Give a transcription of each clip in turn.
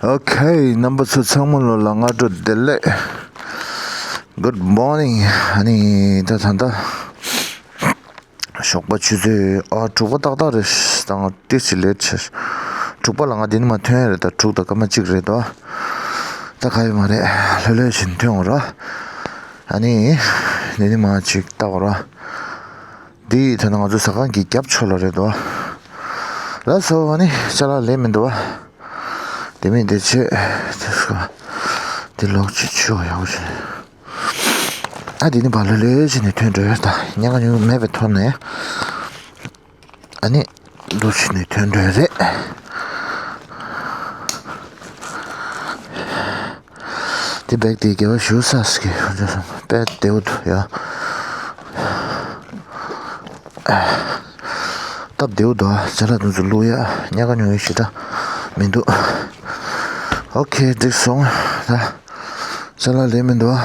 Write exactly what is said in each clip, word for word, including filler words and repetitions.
ཨོ་ཁེ། རྣམ་པ་ཚོ་ཚང་མ་ལོ་ལ་སྔ་དྲོ་བདེ་ལེགས། Good morning. ཨ་ནི་ད་ད་ད་ཞོགས་པ་ཆུ་ཚོད་ཨ་དྲུག་པ་ཏག་ཏག་རེད། ད་ང་ཏིས་ཅི་ལེད་ཆེ། དྲུག་པ་ལ་ང་འདི་ནི་མ་ཐོན་ཡ་རེད། ད་དྲུག་དང་སྐར་མ་གཅིག་རེད་དོ། ད་ག་ཡོད་མ་རེད། ལྷོད་ལྷོད་བཞིན་ཐོན་འོང་ར། ཨ་ནི་འདི་ནི་མ་ཅིག་ལྟ་འོང་ར། འདི་ད་ནང་ང་ཚོ་ཟ་ཁང་གི་རྒྱབ་ཕྱོགས་ལ་རེད་དོ། ལགས་སོ། ཨ་ནི་ཅ་ལག་ལས་མི་འདུག་བ། དེ་མིན་དེ་བྱས། དེ་ལོག་ཅིག་ཆུ་ཡག་པོ་བྱས། ཨ་དེ་ནི་བ་ལོ་ལོས་བྱས་ནས་ཐོན་འགྲོ་ཡ། ད་ཉལ་ཁ་ཉུང་མེད་པའི་ཐོག་ནས། ཨ་ནི་འདུག་བྱས་ནས་ཐོན་འགྲོ་ཡ་རེད། དེ་བེག་དེ་དགེ་བ་ཞུ་ས་ཟེར་གི་ཧོན་ཅོ་སོང་། དཔེ་བདེ་བོ་འདུག་ཡ། སྟབས་བདེ་བོ་འདུག་ཅ་ལག་དེ་ཚོ་བླུག་ཡ་ཉལ་ཁ་ཉུང་ཡ་ཞེ་དྲག་མི་འདུག་ཨོ་ཁེ། འགྲིག་སོང་། ད་ཅ་ལག་ལས་མི་འདུག་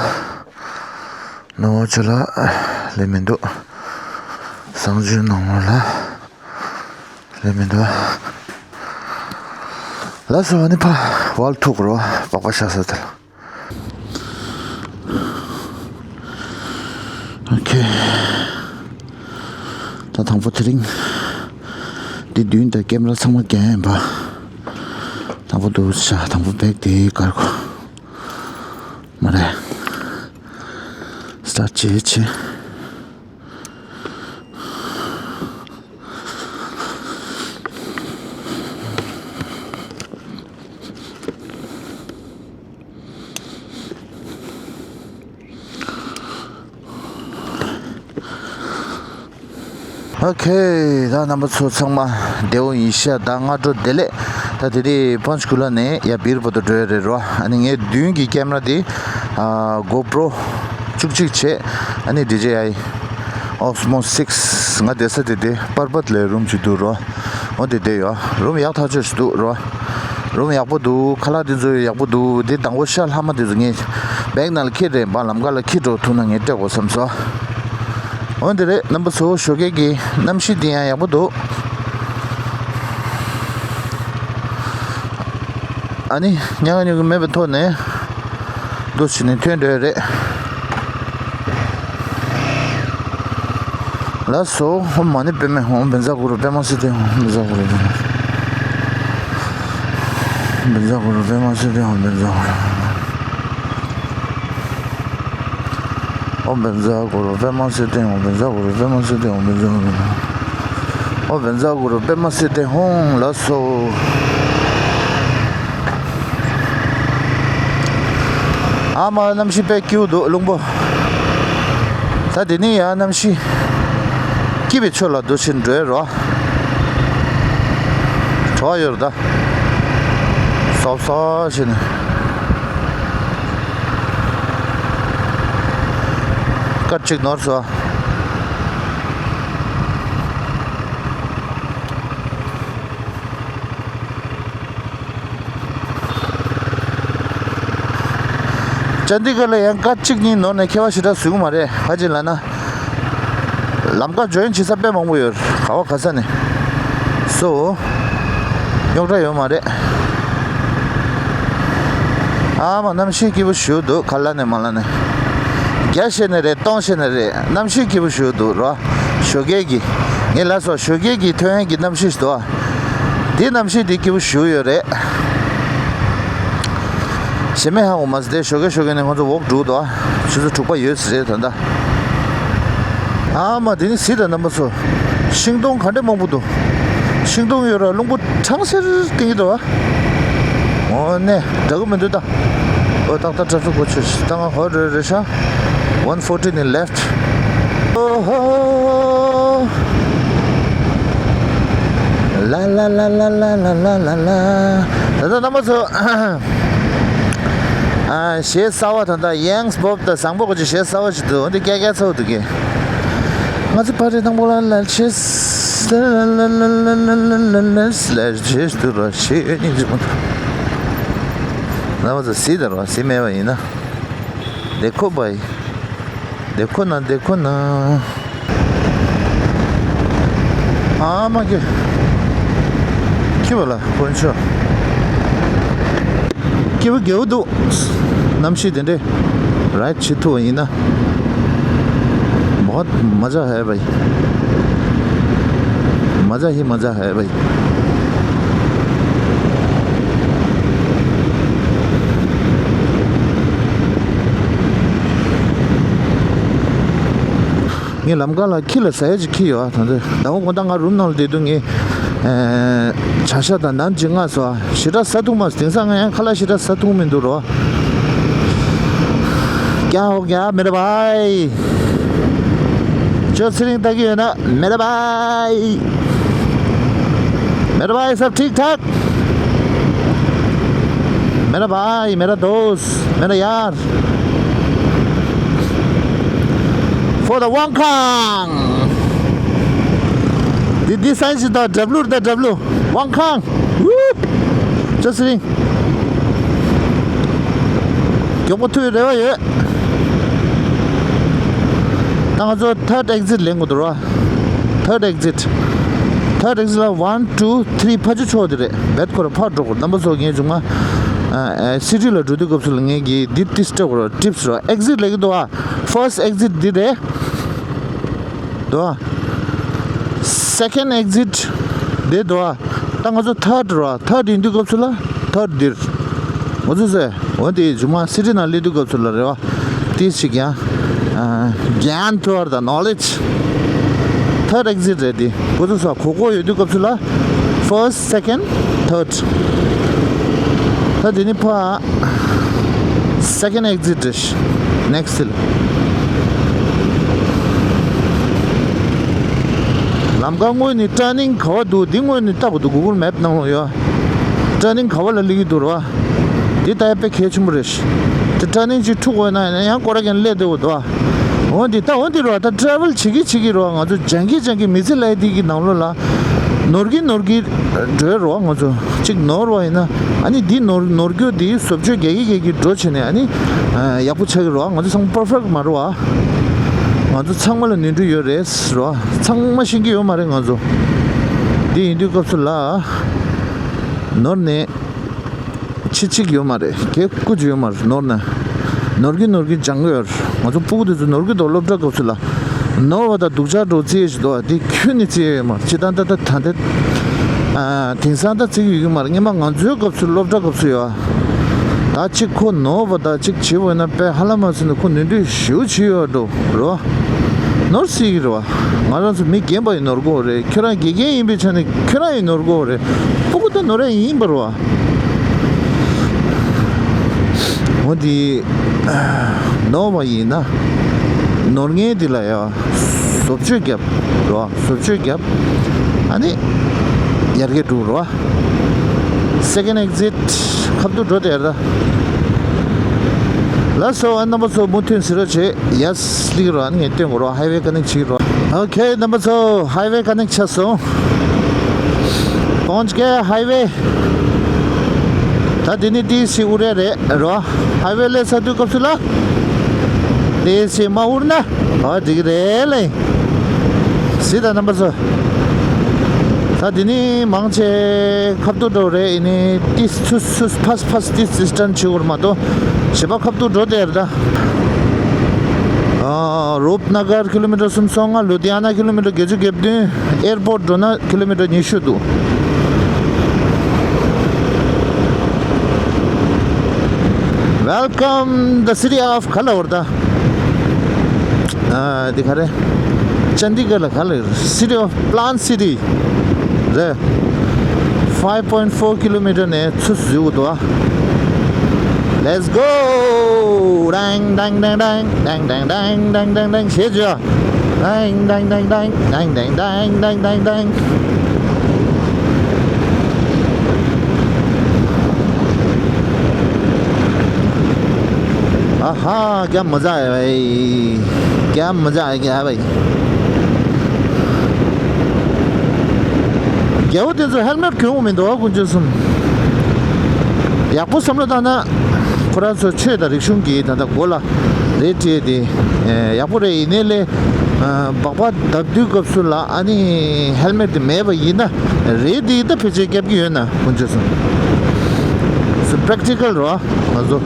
ནོར་བ་ཅ་ལག་ལས་མི་འདུག་བཟང་སྤྱོད་ནང་ལ་ལས་མི་འདུག་ལགས་སོ། ཨ་ནི་ཕ་ཝལ་ཐུག་རོ། པགས་པ་ཤ་ས་དེ་ལ། ཨོ་ཁེ། ད་དང་པོ་དེ་རིང་། འདི་མདུན་དང་ཀེམ་ར་ཚང་མ་རྒྱན་ཡིན་པ། དང་པོ་འདུག་ཤ། དང་པོ་བེག་དེ་དཀར་གོ། མ་རེད། སི་ཊར་ཊི་བྱེད་བྱེད། ཨོ་ཁེ། ད་རྣམ་པ་ཚོ་ཚང་མ་བདེ་པོ་ཡིན་ཤག་ད་སྔ་དྲོ་བདེ་ལེགས། ད་དེ་རིང་པན་ཆ་གུ་ལ་ནས་ཡ་བིར་བར་དུ་འགྲོ་ཡ་རེད་རོ། ཨ་ནི་ངའི་མདུན་གྱི་ཀེམ་ར་དེ་ཨ་གོ་པྲོ་བཅུ་གཅིག་བྱས། ཨ་ནི་ཌི་ཇེ་ཨའི་ཨོ་སི་མོ་སིགས། ང་བསྡད་ས་དེ་དེ་པར་པད་ལ་རུམ་ཅིག་འདུག་རོ། འོ་དེ་བསྡད་ཡོད། རུམ་ཡག་ཐག་ཆོད་ཞིག་འདུག་རོ། རུམ་ཡག་པོ་འདུག་ཁ་ལག་དེ་ཚོ་ཡག་པོ་འདུག་དེ་དང་པོ་ཤ་ལྷག་མ་དེ་ཚོ་ངས་བེག་ནང་ལ་འཁྱེར་རེད་པ། ལམ་ཁ་ལ་འཁྱེར་འགྲོ་ཐུབ་ན་ངས་སྤྲད་དགོས་བསམ་སོང་། འོ་དེ་རེད། རྣམ་པ་ཚོ་ཞོགས་ཀས་ཀྱི་གནམ་གཤིས་འདི་ཡང་ཡག་པོ་འདུག་ཨ་ནི་ཉལ་ཁ་ཉུང་གི་མེད་པའི་ཐོག་ནས་འདུག་བྱས་ནས་ཐོན་འགྲོ་ཡ་རེད། ལགས་སོ། ཨོཾ་མ་ཎི་པདྨེ་ཧཱུྃ། བཛྲ་གུ་རུ་པདྨ་སིདྡྷི་ཧཱུྃ། བཛྲ་གུ་རུ་པདྨ། བཛྲ་གུ་རུ་པདྨ་སིདྡྷི་ཧཱུྃ། བཛྲ་གུ་རུ། ཨོཾ་བཛྲ་གུ་རུ་པདྨ་སིདྡྷི་ཧཱུྃ། བཛྲ་གུ་རུ་པདྨ་སིདྡྷི་ཧཱུྃ། བཛྲ་གུ་རུ། ཨོཾ་བཛྲ་གུ་རུ་པདྨ་སིདྡྷི་ཧཱུྃ། ལགས་སོ། ཨ་མ་གནམ་གཤིས་དཔེ་སྐྱིད་པོ་འདུག་རླུང་པོ། ད་དེ་ནས་ཡང་གནམ་གཤིས་སྐྱིད་པའི་ཕྱོགས་ལ་འདུག་བྱས་འགྲོ་ཡ་རོ། བྲོ་བ་ཡོད་རེད་ད། སོབ་སོབ་བྱས་ནས། སྐར་གཅིག་ནོར་སོང་། ཅན་དི་གྷར་ལ་ཡང་སྐར་གཅིག་གཉིས་ནོར་ནས་ཁྱད་པར་ཞེ་དྲག་བཟོ་གི་མ་རེད། ག་ཅི་ལབ་ན། ལམ་ཁ་ཇོ་ཡིན་བྱེད་ས་དཔེ་མང་པོ་ཡོད། ག་བ་ག་ས་ནས། སོ། རྙོག་དྲ་ཡོད་མ་རེད། ཨ་མ་གནམ་གཤིས་སྐྱིད་པོ་ཞེ་པོ་འདུག་ག་ལབ་ནས་མ་ལབ་ནས། བརྒྱ་བཤད་ནས་རེད། སྟོང་བཤད་ནས་རེད། གནམ་གཤིས་སྐྱིད་པོ་ཞེ་པོ་འདུག་རོ། ཞོགས་ཀས་ཀྱི། ངས་ལབ་སོང་། ཞོགས་ཀས་ཀྱི་ཐོན་ཡས་ཀྱི་གནམ་གཤིས་ཤིག་འདུག་འདི་གནམ་གཤིས་འདི་སྐྱིད་པོ་ཞེ་པོ་ཡོད་རེད། གཞན་མས་ཧ་གོ་མ་སོང་། དེ་ཞོགས་ཀས་ཞོགས་ཀས་ནས་ཁོང་ཚོ་ཝོག་འགྲོ་འདུག་ཆུ་ཚོད་དྲུག་པ་ཡོལ་ཟིན་རེད་ད་ལྟ། ཨ་མ་དེ་ནི་གཟིགས་དང་རྣམ་པ་ཚོ། ཤིང་སྡོང་ག་འདྲ་མང་པོ་འདུག་ཤིང་སྡོང་ཡོད་ར་རླུང་བུ་གྲང་སེར་གཏིང་གི་འདུག་ཨ། འོ་ནས་འདྲ་གི་མི་འདུག་ད། འོ་ཏག་ཏག་ཊ་ཕིག་གོ་ཆོད་ཤི་ད་ང་ཧོ་རེ་རེ་ཤ། One forty in left. ཨོ་ཧོ། ལ་ལ་ལ། ད་ལྟ་རྣམ་པ་ཚོ། ཨ། གཞས་གསར་བ་ད་ལྟ་ཡེངས་བོབ་དང་བཟང་པོ་གོ་ཅི་གཞས་གསར་བ་ཞིག་འདུག་འོ་འདི་སྐད་རྒྱག་ཚར་འདུག་གི། ང་ཚོ་ཕ་རི་དང་པོ་ལ་ལ་ཆེས། ལ་ལ་ལ། ལ་ཆེས་དུ་ར་ཆེས་ནི་ཅི་མོ། རྣམ་པ་ཚོ་གཟིགས་དང་རོ། གཟིགས་མེད་པ་ཡིན་ན། དེ་ཁོ་པ་ཡི། དེ་ཁོ་ན་དེ་ཁོ་ན། ཨ་མ་ཀི། ཁྱི་བ་ལ་དཀོན་མཆོག་སྐྱིད་པོ་དགེ་བོ་འདུག་གནམ་གཤིས་དེ་འདྲས་རའིཌ་བྱེད་ཐུབ་པ་ཡིན་ན། बहुत मज़ा है भाई। मज़ा ही मज़ा है भाई। ངས་ལམ་ཁ་ལ་ཁྱི་ལ་ཟ་ཡ་ཅིག་ཁྱེར་ཡོད། ད་ཚོད་ཟླ་བ་དགོང་དག་ང་རུམ་ནང་ལ་བསྡད་དུས་ངས་ཨེ་བྱ་ཤ་དང་ནན་ཅིག་མངགས་སོང་། ཞེ་དྲག་ཟ་ཐུབ་མ་སོང་། དེང་སང་ང་ཡང་ཁ་ལག་ཞེ་དྲག་ཟ་ཐུབ་མི་འདུག་རོ། क्या हो गया मेरे भाई? ཁྱོད་ཚེ་རིང་ལྟ་གི་ཡོད་ན། मेरे भाई, मेरे भाई सब ठीक ठाक? मेरा भाई, मेरा दोस्त, मेरा यार। For the Wangkhang. This, this side is the W, the W. Wangkhang. Woo! Just sitting. མགྱོགས་པོ་ཐུག་རེ་བ་ཡོད། ད་ང་ཚོ་third exit ལེན་དགོས་འདུག་ར། Third exit. Third exit ལ་one, two, three ཕར་ཚུར་ཕྱོགས་དེ་རེད། བེད་ཁོ་ར་ཕར་འགྲོ་དགོས། རྣམ་པ་ཚོ་ངས་བྱུང་ང་སི་ཊི་ལ་འགྲོ་དུས་སྐབས་སུ་ལ་ངས་ཀྱི་འདི་ཏིས་སྤྲད་དགོས་ར། ཊིབ་སི་ར། ཨེག་ཛིཊ་ལ་གི་འདུག་ཨ། First exit འདི་རེད། འདུག་ཨ། Second exit འདི་འདུག་ཨ། ད་ང་ཚོ་third ར། Third ཡིན་དུས་སྐབས་སུ་ལ་third འདིར། ང་ཚོ་ཟེར། འོན་ཏེ་ཇུ་མ་སི་ཊི་ནང་སླེབས་དུས་སྐབས་སུ་ལ་རེད་བ། ཏིས་ཞིག་ཡང་། ཨ། ज्ञान ཐོར་དང་knowledge། Third exit རེད་འདི། ཁོ་ཚོ་ས་གོ་གོ་ཡོད་དུས་སྐབས་སུ་ལ། First, second, third. ད་འདི་ནི་ཕ། Second exit རེད། Next ལ། ལམ་ཁ་དངོས་ནི་turning ག་བ་འདུག་འདི་དངོས་ནི་ལྟ་བུ་འདུག Google Map ནང་ལ་ཡོད། Turning ག་བ་ལ་སླེབས་ཀྱི་འདུག་ར། འདི་ལྟ་ཡ་དཔེ་གལ་ཆེན་པོ་རེད། དེ་turning ཅིག་འཁྲུག་འོང་ན་ཡང་སྐོར་ར་གན་སླེབས་བསྡད་འོ་འདུག་འོ་འདི་ད་འོ་འདི་རོ། ད་travel བྱེད་ཀྱི་བྱེད་ཀྱི་རོ། ང་ཚོ་ལྗང་གི་ལྗང་གི་མི་ཚེ་ལས་འདི་གི་ནང་ལོགས་ལ་ནོར་གི་ནོར་གི་འགྲོའི་རོ། ང་ཚོ་གཅིག་ནོར་བ་ཡིན་ན་ཨ་ནི་འདི་ནོར་ནོར་རྒྱུ་འདི་བཟོ་བཅོས་རྒྱག་གི་རྒྱག་གི་འགྲོ་བྱས་ནས་ཨ་ནི་ཡག་པོ་ཆགས་ཀྱི་རོ། ང་ཚོ་ཚང་མ་perfect མ་རོ། ང་ཚོ་ཚང་མ་ལ་ནོར་འཁྲུལ་ཡོད་རེད་རོ། ཚང་མ་ཤེས་ཀྱི་ཡོད་མ་རེད། ང་ཚོ་འདི་ཡིན་དུས་སྐབས་སུ་ལ་ནོར་ནས། ཕྱི་གཅིག་ཡོད་མ་རེད། གེ་ཀུ་ཅིག་ཡོད་མ་རེད། ནོར་ན། ནོར་གི་ནོར་གི་སྦྱང་གི་ཡོད་རེད། ང་ཚོ་སྤུ་གུ་དེ་ཚོ་ནོར་གི་འདུག་སློབ་གྲྭ་སྐབས་སུ་ལ། ནོར་བ་དང་སྡུག་ཅག་འགྲོ་རྩིས་ཞིག་འདུག་བ། དེ་ཁྱོན་ནས་རྩིས་ཡོད་མ་རེད། སྤྱི་བཏང་ད་ད་ད་ད། ཨ། དེང་སང་ད་རྩིས་ཡོད་གི་མ་རེད། སྔོན་མ་ང་ཚོའི་སྐབས་སུ་སློབ་གྲྭ་སྐབས་སུ་ཡོད། ད་གཅིག་ཁོ་ནོར་བ་དང་གཅིག་བྱེད་བ་ན་དཔེ་ཧ་ལམ་མ་ཟིན་ན་ཁོ་ནོར་འཁྲུལ་ཞེ་པོ་བྱེད་ཡོད་འགྲོ། རོ། ནོར་སྲིད་ཀྱི་རེད་བ། ང་རང་ཚོ་མི་རྒན་པ་ཡིན་ནོར་གོ་རེད། ཁྱོད་རང་དགེ་རྒན་ཡིན་པའི་ཆ་ནས་ཁྱོད་རང་ཡིན་ནོར་གོ་རེད། སྤུ་གུ་ད་ནོར་ཡ་ཡིན་པ་རེད་བ། འོ་འདི་ནོར་བ་ཡིན་ན་ནོར་ངན་འདི་ལ་ཡ་བཟོ་བཅོས་རྒྱབ་རེད་བ། བཟོ་བཅོས་རྒྱབ། ཨ་ནི་ཡར་རྒྱས་འགྲོ་རེད་བ། Second exit ཁབ་ཏུ་འགྲོ་དེར་ད། ལགས་སོ། ཨ་རྣམ་པ་ཚོ་མུ་མཐུད་གཟིགས་རོགས་བྱེད། Yes ལིག་རོ། ཨ་ནི་ངས་སྟོན་དགོས་རོ། highway connect བྱེད་རོ། Okay རྣམ་པ་ཚོ། highway connect བྱས་སོང་། पहुंच गए highway། ད་འདི་ནི་ཏི་སི་ཨུ་རེ་རེད་རོ། highway སླེབས་ཚར་དུས་སྐབས་སུ་ལ། ཏི་སི་མ་ཨུར་ན། ཨ་འགྲིག་རེད་ལེ། སི་ད་རྣམ་པ་ཚོ། ད་འདི་ནི་མང་ཆེ་ཁབ་ཏུ་འགྲོ་རེད། ཨེ་ནི་ཏིས་ཚུ་ཚུ་ཕ་སི་ཕ་སི་ཏིས་ཏིས་ཊན་ཆི་བོར་མ་གཏོགས་གཞན་པ་ཁབ་ཏུ་འགྲོ་དེར་ད། ཨ་རུབ་ན་གར་ཀི་ལོ་མི་ཊར་སུམ་སོ་ལྔ། ལུ་དྷི་ཡ་ན་ཀི་ལོ་མི་ཊར་བརྒྱད་ཅུ་གྱ་བདུན། ཨེར་པོར་ཊི་འགྲོ་ན་ཀི་ལོ་མི་ཊར་ཉི་ཤུ་འདུག Welcome the city of ག་ལ་བར་ད། ཨ་འདི་ག་རེ། ཅན་དི་གར་ལ་ག་ལ། City of Plant City རེད། five point four kilometer ནས་ཚུར་འཛུལ་འདུག་ཨ། Let's go! ཌང་ཌང་ཌང་ཌང་ཌང་ཞེས་བརྗོད། ཌང་ཌང་ཌང་ཌང་ཌང་ཌང་ཌང་ཌང་ཌང་ཌང་ཌང་། ཨ་ཧ། क्या मज़ा आया भाई, क्या मज़ा आया क्या भाई। རྒྱལ་པོ་དེ་ཚོ་ཧེལ་མེཊ་གྱོན་མི་འདུག་ཨ། དཀོན་མཆོག་གསུམ། ཡག་པོ་བསམ་བློ་བཏང་ན། ཁོ་རང་ཚོ་ཆོས་དང་རིག་གཞུང་གི་ད་ལྟ་མགོ་ལ་རེད་བྲིས་ཏེ། ཡག་པོ་རེད། ཡིན་ནའི་ལས། སྦག་སྦག་བརྡབ་དུས་སྐབས་སུ་ལ་ཨ་ནི་ཧེལ་མེཊ་དེ་མེད་པ་ཡིན་ན་རེད་དེ། ད་ཕལ་ཆེར་བརྒྱབ་ཀྱི་ཡོད་ན་དཀོན་མཆོག་གསུམ། པེ་རེག་ཊི་ཀལ་རོ། ང་ཚོ་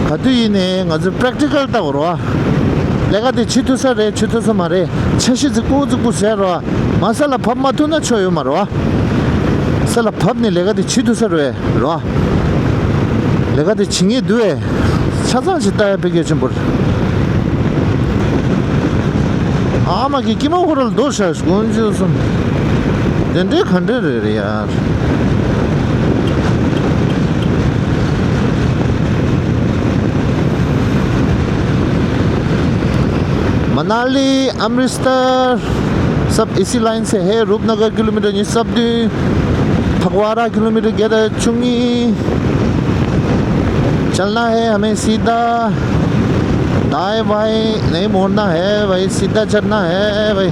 ག་དུས་ཡིན་ནའི་ང་ཚོ་པེ་རེག་ཊི་ཀལ་ལྟ་བུ་རོ། ལས་ཀ་དེ་བྱེད་ཐུབ་ས་རེད། བྱེད་ཐུབ་ས་མ་རེད། འཆར་གཞི་རྫིག་པོ་རྫིག་པོ་བཟོས་རོ། མ་ས་ལ་བབས་མ་ཐུབ་ན་ཆོ་ཡོད་མ་རོ། ས་ལ་བབས་ནས་ལས་ཀ་དེ་བྱེད་ཐུབ་ས་རེད་རོ། ལས་ཀ་དེ་བྱེད་ངེས་འདུག་བས། ཆ་ཚང་ཞིག་ལྟ་ཡ་དཔེ་གལ་ཆེན་པོ་རེད། ཨ་མ་གི་ཀི་མ་ཧོ་རལ་རྡོ་ཤ་དཀོན་མཆོག་གསུམ། དེ་འདྲའི་ག་འདྲ་རེད་རེད་ཡ། منالی امرتسر سب اسی لائن سے ہے۔ روپ نگر کلومیٹر نو سو دو، پھگوارہ کلومیٹر گیارہ چنگی۔ چلنا ہے ہمیں سیدھا۔ دائیں بائیں نہیں مڑنا ہے بھائی، سیدھا چلنا ہے بھائی۔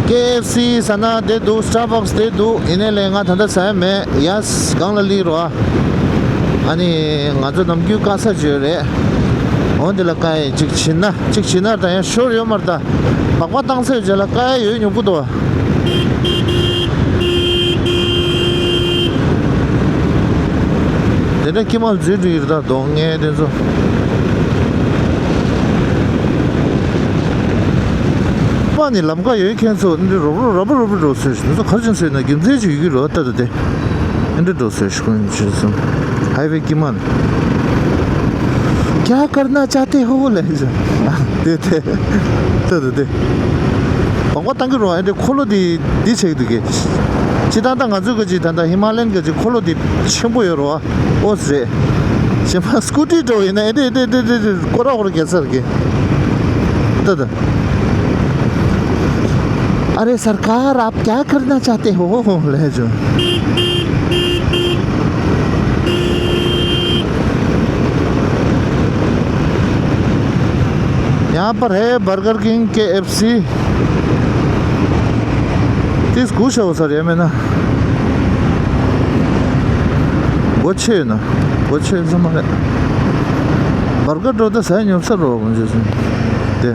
ཀེ་ཨེཕ་སི་ཟ་ན་བསྡད་འདུག་སི་ཊར་བག་སི་བསྡད་འདུག་ཡིན་ནའི་ལས་ང་ད་ལྟ་ཟ་ཡ་མེད། ཡ་སྒང་ལ་སླེབས་རོགས། ཨ་ནི་ང་ཚོ་ནམ་རྒྱུན་དཀའ་ས་བརྗོད་རེད། འོ་འདི་ལ་དཀའ་ཡས་གཅིག་བྱིན་ན་གཅིག་བྱིན་ན་ད་ཡང་ཤོར་ཡོད་མ་རེད་ད། སྦག་སྦག་བཏང་ཚར་རྗེས་ལ་དཀའ་ཡས་ཡོད་མྱོང་པོ་འདུག་དེ་འདྲ་ཀི་མ་འཛུལ་འགྲོ་ཡི་རེད་ད། གདོང་ངའི་དེ་ཚོ། པ་ནི་ལམ་ཁ་ཡོད་མཁན་ཚོ་འདི་རོབ་རོབ་རོབ་རོབ་འགྲོ་ཟེར། འདི་ཚོ་ག་རེ་བྱུང་ཟེར་ན་རྒྱུ་མཚན་ཅིག་ཡོད་ཀྱི་རེད་ད། ད་དེ་འདི་འགྲོ་ཟེར་ཞུ་གི་ཡིན། ཅི་སོང་ཧའི་ཝེ་ཀི་མན། क्या करना चाहते हो ལབ་ཞུ། དེ་དེ་དེ་དེ་དེ། སྦག་སྦག་བཏང་གི་རོ། ཨ་འདྲ་འཁོར་ལོ་དེ་འདི་བྱེད་ཀྱི་འདུག་གི། སྤྱིར་བཏང་ད་ང་ཚོའི་གི་ཅིག་ད་ལྟ་ཧི་མ་ལ་ཡན་གི་ཅིག་འཁོར་ལོ་དེ་ཆེན་པོ་ཡོད་རོ། ཨོ་ཟེར། གཞན་པ་སྐུ་ཊི་འགྲོ་ཡིན་ན་ཨེ་འདྲ་ཨེ་འདྲ་ཨེ་འདྲ་ཨེ་འདྲ་སྐོར་ར་སྐོར་རྒྱག་ས་རེད་གི། ད་ད། अरे सरकार, आप क्या करना चाहते हो? ལབ་བྱུང་། यहाँ पर है बर्गर किंग, के एफ सी। དེ་སྒུག་བྱའོ་ཟེར་ཡ་མེད་ན། སྒོ་ཕྱེ་ཡོད་ན། སྒོ་ཕྱེ་ས་མ་རེད། བར་ག་འགྲོ་ད་ཟ་ཉོབ་ས་རོ་གོང་ཆེ་སོང་། དེ།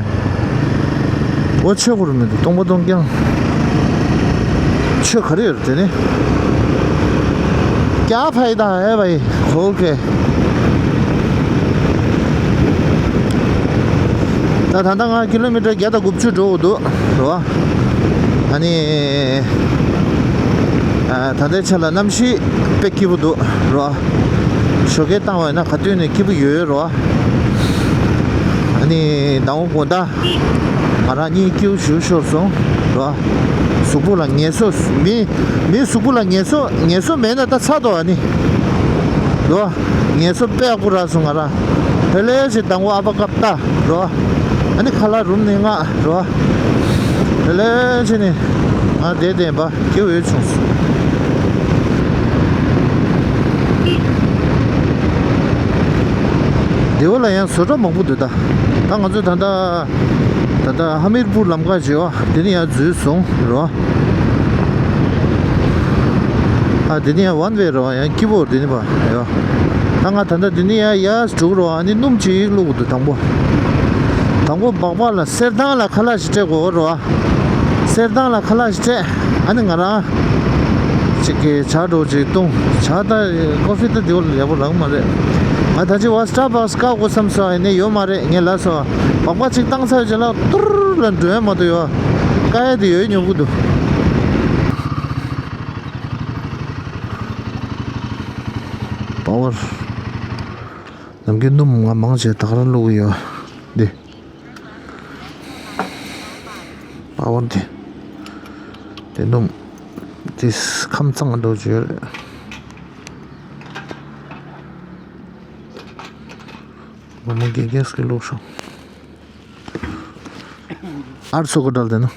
སྒོ་ཕྱེ་དགོས་རེད་མི་འདུག་སྟོང་པ་སྟོང་རྐྱང་། ཆོས་ག་རེ་ཡོད་རེད་དེ་ནི། क्या फायदा है भाई खोल के। ད་ད་ལྟ་ང་ཀི་ལོ་མི་ཊར་བརྒྱ་དང་དགུ་བཅུ་འགྲོ་འདུག་རོ། ཨ་ནི། ཨ། ད་ལྟའི་ཆ་ལ་གནམ་གཤིས་དཔེ་སྐྱིད་པོ་འདུག་རོ། ཞོགས་ཀས་བཏང་བ་ཡིན་ན་ག་དུས་ནས་སྐྱིད་པོ་ཡོད་རོ། ཨ་ནི་ཟླ་བ་དགོང་དག་ང་རང་གཉིད་སྐྱིད་པོ་ཞིག་ཤོར་སོང་རོ། གཟུགས་པོ་ལ་ངལ་གསོ། མི་མི་གཟུགས་པོ་ལ་ངལ་གསོ་ངལ་གསོ་མེད་ན་ད་ཚར་དོ། ཨ་ནི་རོ། ངལ་གསོ་དཔེ་ཡག་པོ་རག་སོང་ང་རང་། ཧེ་ལས་ཞེ་དང་པོ་ཨ་ཕ་སྐབས་ལྟ་རོ། ཨ་ནི་ཁ་ལག་རུམ་ནས་མངགས་རོ། ཧེ་ལས་ཞེ་ནི་ང་བསྡད་བསྡད་པ་སྐྱིད་པོ་ཡོད་བྱུང་སོང་། དེ་བ་ལ་ཡང་བཟོ་གྲྭ་མང་པོ་འདུག་ད། ད་ང་ཚོ་ད་ལྟ་ད་ལྟ་ཧ་མིར་པུར་ལམ་ཁ་བརྗེ་བ་དེ་ནི་ཡང་འཛུལ་སོང་རོ། ཨ། དེ་ནི་ཡང་ཝན་ཝེ་རེད་བ། ཡང་སྐྱིད་པོ་དེ་ནི་བ་ཡོ། ད་ང་ད་ལྟ་དེ་ནི་ཡང་ཡར་འགྲོ་གི་རེད་བ། ཨ་ནི་སྣུམ་ཅིག་བླུགས་འདུག་དང་པོ། དང་པོ་སྦག་སྦག་ལ་གསེར་ཐང་ལ་ཁ་ལག་ཞིག་སྤྲད་དགོས་རེད་བ། གསེར་ཐང་ལ་ཁ་ལག་ཞིག་སྤྲད། ཨ་ནི་ང་རང་ཅིག་གི་ཇ་འདྲ་ཅིག་བཏུང་། ཇ་ད་ཀོ་ཕི་ད་དེ་བ་ལ་ཡག་པོ་རག་མ་རེད། ང་ད་ཅི་བ་སི་ཊར་བག་སི་བཀག་དགོས་བསམ་སོང་། ཨ་ནི་ཡོད་མ་རེད། ངས་ལབ་སོང་། སྦག་སྦག་ཅིག་བཏང་ཚར་རྗེས་ལ་ཏུར་ལ་འགྲོ་ཡ་མ་གཏོགས་ཡོད། དཀའ་ཡ་དེ་ཡོད་མྱོང་གི་འདུག་པ་ཝར། ནམ་རྒྱུན་སྣུམ་ང་མང་ཆེ་ད་ག་རང་བླུགས་ཡོད། འདི། པ་ཝར་འདི། དེ་སྣུམ། དེ་ཁམས་གཙང་འགྲོ་རྒྱུ་ཡོད་རེད། ངོ་མ་དགེ་རྒན་སྐད་ལོག་ཤོག་ཨར་ཚོ་གོ་འདྲ་ལ་དེ་ན།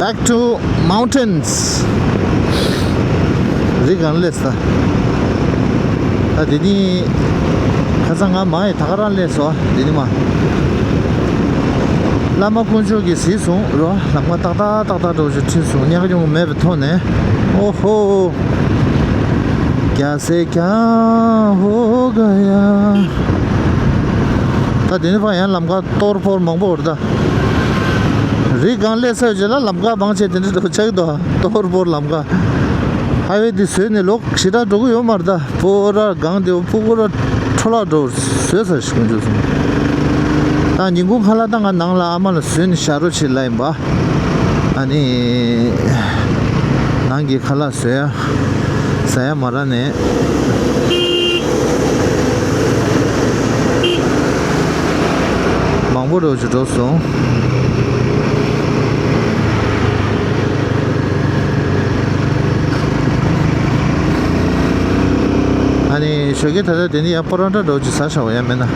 Back to mountains. རི་སྒང་སླེབས་ས། ད་དེ་ནི་ཁ་སང་ང་མ་ཡི་ད་ག་རང་སླེབས་སོ། དེ་ནི་མ། བླ་མ་དཀོན་མཆོག་གིས་གཟིགས་སོང་རོ། ལམ་ཁ་ཏག་ཏག་ཏག་ཏག་འདྲ་བོ་ཞིག་ཁྲིད་སོང་། ཉག་ཉོག་མེད་པའི་ཐོག་ནས། ཨོ་ཧོ། རྒྱ་སེ་ཀྱང་ཧོ་ག་ཡ། ད་དེ་ནས་ཕར་ཡང་ལམ་ཁ་གཏོར་ཕོར་མང་པོ་ཡོད་རེད་ད། རི་སྒང་སླེབས་ཚར་རྗེས་ལ་ལམ་ཁ་མང་ཆེ་དེ་འདྲ་འདྲ་བོ་ཆགས་ཀྱི་འདུག་གཏོར་ཕོར་ལམ་ཁ། ཧའི་ཝེ་འདི་བཟོས་ནས་ལོ་ཞེ་དྲག་འགྲོ་གི་ཡོད་མ་རེད་ད། སྤོ་ར་སྒང་དེ་སྤོ་ར་འཕྲོ་བརླག་འགྲོ་བཟོས་ཚར་ཞིག་འཇུག་སོང་། ད་ཉིན་གུང་ཁ་ལག་ད་ང་ནང་ལ་ཨ་མ་ལ་བཟོས་ནས་བཞག་རོགས་བྱེད་ལབ་ཡིན་པ། ཨ་ནི་ནང་གི་ཁ་ལག་བཟོས་ཡ་ཟ་ཡ་མ་རག་ནས། མང་པོ་འགྲོ་ཅིག་འགྲོ་སོང་། ཨ་ནི་ཞོགས་ཀས་ད་ལྟ་དེ་ནི་ཡང་པོ་རོ་ཊ་འགྲོ་ཅིག་ཟ་བྱ་བ་ཡང་མེད་ན།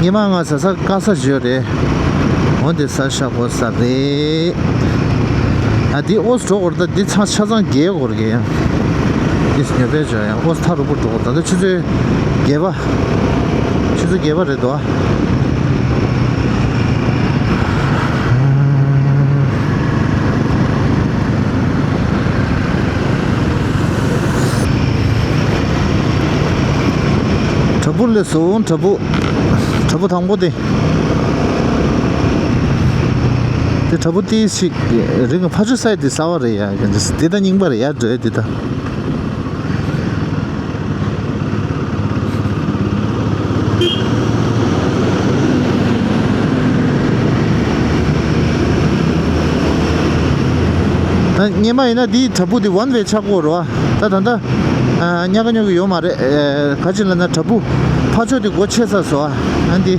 ཉི་མ་ང་ཟ་ས་དཀའ་ས་ཞིག་ཡོད་རེད། འོ་དེ་ཟ་བྱ་དགོས་ས་རེད། ཨ་འདི་ཨོ་སི་འགྲོ་དགོས་རེད་ད། འདི་ཚང་ཆ་ཚང་རྒྱལ་དགོས་རེད་ཡང་། འདི་ཉོ་པའི་ཇོ་ཡང་ཨོ་སི་ཐག་རིང་པོ་འགྲོ་དགོས་རེད། ད་ལྟ་ཆུ་ཚོད་བརྒྱད་པ། ཆུ་ཚོད་བརྒྱད་པ་རེད་དོ། བྲག་ཕུག་སླེབས་སོང་། བྲག་ཕུག་བྲག་ཕུག་དང་པོ་དེ། དེ་བྲག་ཕུག་ཏི་ཞིག་རིང་ཕ་ཆུ་སའི་དེ་གསར་བ་རེད་ཡ། དེ་ད་རྙིང་པ་རེད་ཡ། འགྲོ་ཡ་དེ་ད། ད་སྔོན་མ་ཡིན་ན་འདིའི་བྲག་ཕུག་འདི་ཝན་ཝེ་ཆགས་ཀྱི་ཡོད་རེད་བ། ད་ད་ལྟ་ཨ་ཉག་ག་ཉོག་གི་ཡོད་མ་རེད། ཨ་ག་ཅི་ལབ་ན་བྲག་ཕུག་ཕར་ཕྱོགས་འདི་སྒོ་ཕྱེ་ཚར་སོང་ཨ། ཨ་འདི་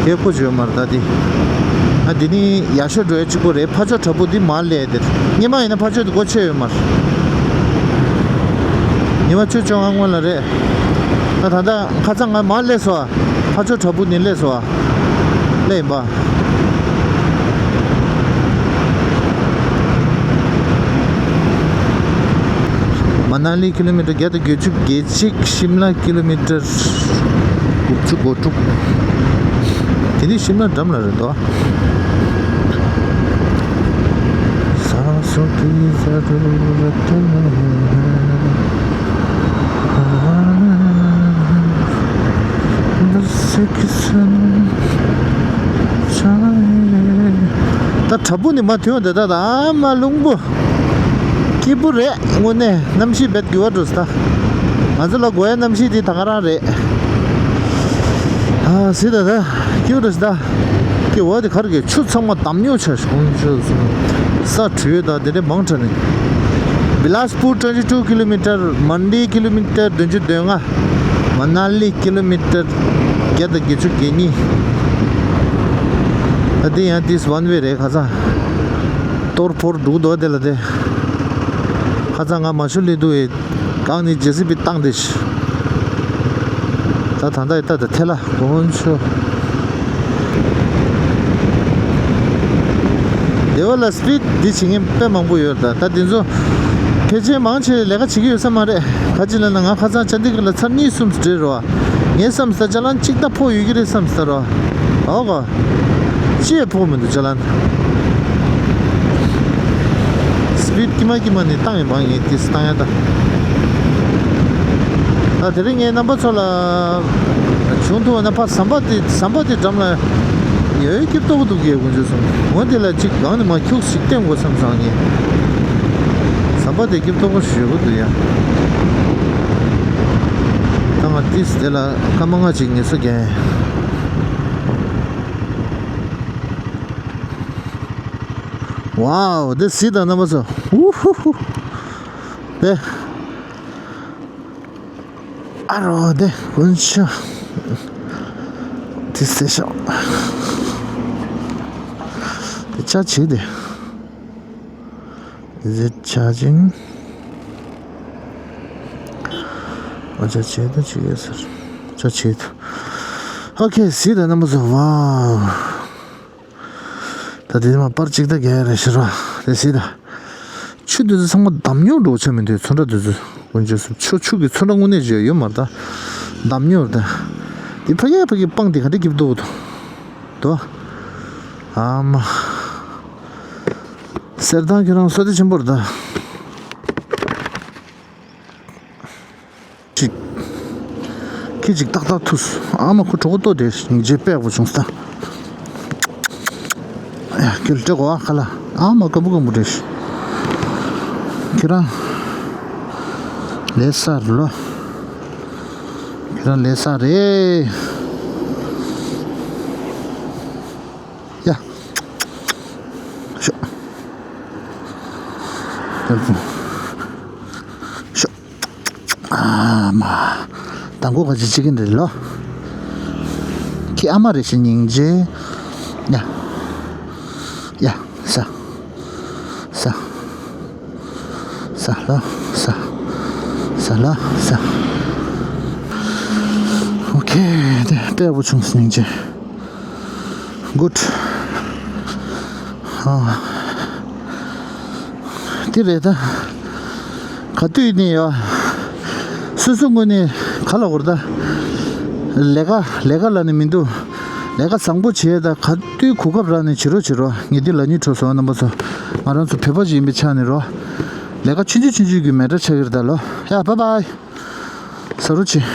གས་སྒོ་ཅིག་ཡོད་མ་རེད་ད་འདི། ཨ་འདི་ནི་ཡར་ཤོད་འགྲོ་ཡ་གཅིག་པོ་རེད། ཕར་ཕྱོགས་བྲག་ཕུག་འདི་མར་སླེབས་ཡ་དེ་རེད། སྔོན་མ་ཡིན་ན་ཕར་ཕྱོགས་འདི་སྒོ་ཕྱེ་ཡོད་མ་རེད། ཉི་མ་བཅུ་བཅོ་ལྔ་སྔོན་ལ་རེད། ད་ད་ལྟ་ཁ་སང་ང་མར་སླེབས་སོང་ཨ། ཕར་ཕྱོགས་བྲག་ཕུག་ནས་སླེབས་སོང་ཨ། སླེབས་ཡིན་པ། མ་ན་ལི་ཀི་ལོ་མི་ཊར་བརྒྱ་དང་བརྒྱད་ཅུ་གྱ་གཅིག་ཤིམ་ལ་ཀི་ལོ་མི་ཊར་དགུ་བཅུ་གོ་དྲུག་དེ་ནི་ཤིམ་ལ་འགྲམ་ལ་རེད་དོ། ས་སོ་ཀི་ས་རུ་ར་ཏུ་ན། ད་བྲག་ཕུག་ནས་མར་ཐོན་འདི་ད་ད་མ་རླུང་པོ་སྐྱིད་པོ་རེད། དངོས་གནས་གནམ་གཤིས་རྦད་འགྱུར་བ་འགྲོ་སྲིད་ད། ང་ཚོ་ལ་དགོས་ཡ་གནམ་གཤིས་དེ་ད་ག་རང་རེད། ཨ་སྲིད་ད་ད་སྐྱིད་པོ་འགྲོ་སྲིད་ད། ཀྱི་འོ་དེ་གར་གྱི་ཆུ་ཚང་མ་འདམ་ཉོ་ཆ་ཞིག་ཁོང་ཆུ་སོང་། ས་དྲོད་དང་དེ་འདྲའི་མང་དྲགས་ནས། བི་ལཱ་སི་པུར་ཊུ་ཝེན་ཊི་ཊུ་ཀི་ལོ་མི་ཊར། མན་ཌི་ཀི་ལོ་མི་ཊར་བདུན་ཅུ་དོན་ལྔ། མ་ན་ལི་ཀི་ལོ་མི་ཊར་བརྒྱ་དང་བརྒྱད་ཅུ་གྱ་གཉིས། ད་དེ་ཡང་ཏིས་ཝན་ཝེ་རེད་ཁ་སང་། གཏོར་ཕོར་འདུག་འདུག་དེ་ལ་དེ། ཁ་སང་ང་མ་ཤུ་ལི་འདུག་ཨེ། གང་ནི་ཇེ་སི་པི་བཏང་དེ་ཤི། ད་ད་ལྟ་ཡི་ད་ད་ཐེ་ལ་དགོན་ཆུ། དེ་བ་ལ་སི་པིད་འདི་བྱེད་མཁན་དཔེ་མང་པོ་ཡོད་ད། ད་དེ་ཚོ་ཕལ་ཆེར་མང་ཆེ་ལས་ཀ་བྱེད་ཀྱི་ཡོད་ས་མ་རེད། ག་ཅི་ལབ་ན་ང་ཁ་སང་ཅན་དི་གྷར་ལ་ཚར་གཉིས་གསུམ་འགྲིལ་རོ། ངའི་བསམ་ས་ཅ་ལན་གཅིག་ད་ཕོག་ཡོད་ཀྱི་རེད་བསམ་ས་རོ། ཨོ་གོ། ཅི་ཡང་ཕོག་མི་འདུག་ཅ་ལན། སི་པིད་ཀྱི་མ་ཀྱི་མ་ནི་བཏང་ཡིན་པ་ངས་ཏིས་བཏང་ཡ་ད། ད་དེ་རིང་ངས་རྣམ་པ་ཚོ་ལ་བྱུང་ཐུབ་པ་ན་ཕ་ཟམ་པ་དེ་ཟམ་པ་དེ་འགྲམ་ལ་ཡོད་སྐྱིད་ཏོག་འདུག་གས་དགོན་ཆུ་སོང་འོ་དེ་ལ་གཅིག་གང་ནས་མ་ཁྱུག་ཞིག་བསྟན་དགོས་བསམ་སོང་ངས། ཟམ་པ་དེ་སྐྱིད་ཏོག་པོ་ཞུ་གི་འདུག་ཡ། ད་ང་ཏིས་དེ་ལ་སྐར་མ་ལྔ་ཅིག་ངལ་གསོ་རྒྱག་ཡིན། ཝའོ། དེ་གཟིགས་དང་རྣམ་པ་ཚོ། ཧུ་ཧུ་ཧུ། དེ། ཨ་རོ་དེ་དཀོན་མཆོག་དེ་སེ་ཤོག་དེ་ཆ་ཆེ་དེ། དེ་ཆ་ཅིང་། ཨ་ཆ་ཆེ་དེ་ཆེ་གེ་སར། ཆ་ཆེ་དེ། ཨོ་ཁེ། གཟིགས་དང་རྣམ་པ་ཚོ། ཝའོ། ད་དེ་མ་པར་གཅིག་ད་རྒྱག་ཡ་རེད་ཤི་རོ། དེ་སྲིད་ད། ཆུ་དེ་ཚོ་ཚང་མ་འདམ་ཉོག་འགྲོ་ཆ་མི་འདུག་ཚོན་ཁྲ་དེ་ཚོ་དཀོན་མཆོག་གསུམ། ཆུ་ཆུ་གི་ཚོན་ཁྲ་དངོས་གནས་བརྗོད་ཡོད་མ་རེད་ད། འདམ་ཉོག་རེད་ད། དེ་ཕ་གིའི་ཕ་གི་སྤང་དེ་ག་འདྲ་སྐྱིད་པོ་འདུག་དོ། ཨ་མ། གསེར་ཐང་ཁྱེད་རང་བསོད་བདེ་ཆེན་པོ་རེད་ད། ཅིག་ཁྱི་ཅིག་ཏག་ཏག་ཐུག་སོང་། ཨ་མ། ཁོ་གྲོད་ཁོག་ལྟོགས་དེ་ཉིན་རྗེས་དཔེ་ཡག་པོ་བྱུང་སོང་ད། ཡ། ཁྱོད་སྤྲད་གོ་ཨ་ཁ་ལ། ཨ་མ། སྐམ་པོ་སྐམ་པོ་རེད། ཁྱེད་རང་ལས་ས་རེད་ལོ། ཁྱེད་རང་ལས་ས་རེད། ཡ། ཤོག་ཤོག་ཨ་མ། མདང་དགོང་ག་ཅི་བྱེད་ཀྱི་འདྲ་ལོ། ཁྱི་ཨ་མ་རེད་ཤག་སྙིང་རྗེ། ཡ། ཡ། ས། ས། ས་ལ། ས། ས་ལ། ས། ཨོ་ཁེ། དེ་དཔེ་ཡག་པོ་བྱུང་སོང་སྙིང་རྗེ། Good. ཨ། དེ་རེད་ད། ག་དུས་ནས་ཡོད། སོ་སོ་ངོས་ནས་ག་ལ་འོར་ད། ལས་ཀ་ལས་ཀ་ལ་ནི་མི་འདུག་ལས་ཀ་བཟང་པོ་བྱས་ད། ག་དུས་གོ་སྐབས་རག་ནས་བྱེད་རོགས་བྱེད་རོགས། ངས་འདི་ལབ་སྙིང་བྲོ་སོང་། རྣམ་པ་ཚོ། ང་རང་ཚོ་བོད་པ་ཞིག་ཡིན་པའི་ཆ་ནས་རོགས། ལས་ཀ་ཆུང་ཆུང་ཆུང་ཆུང་གི་མེ་ཏྲ་ཆགས་ཀྱི་རེད་ད་ལོ། ཡ། བཱའི་བཱའི། ཟ་རོགས་བྱེད།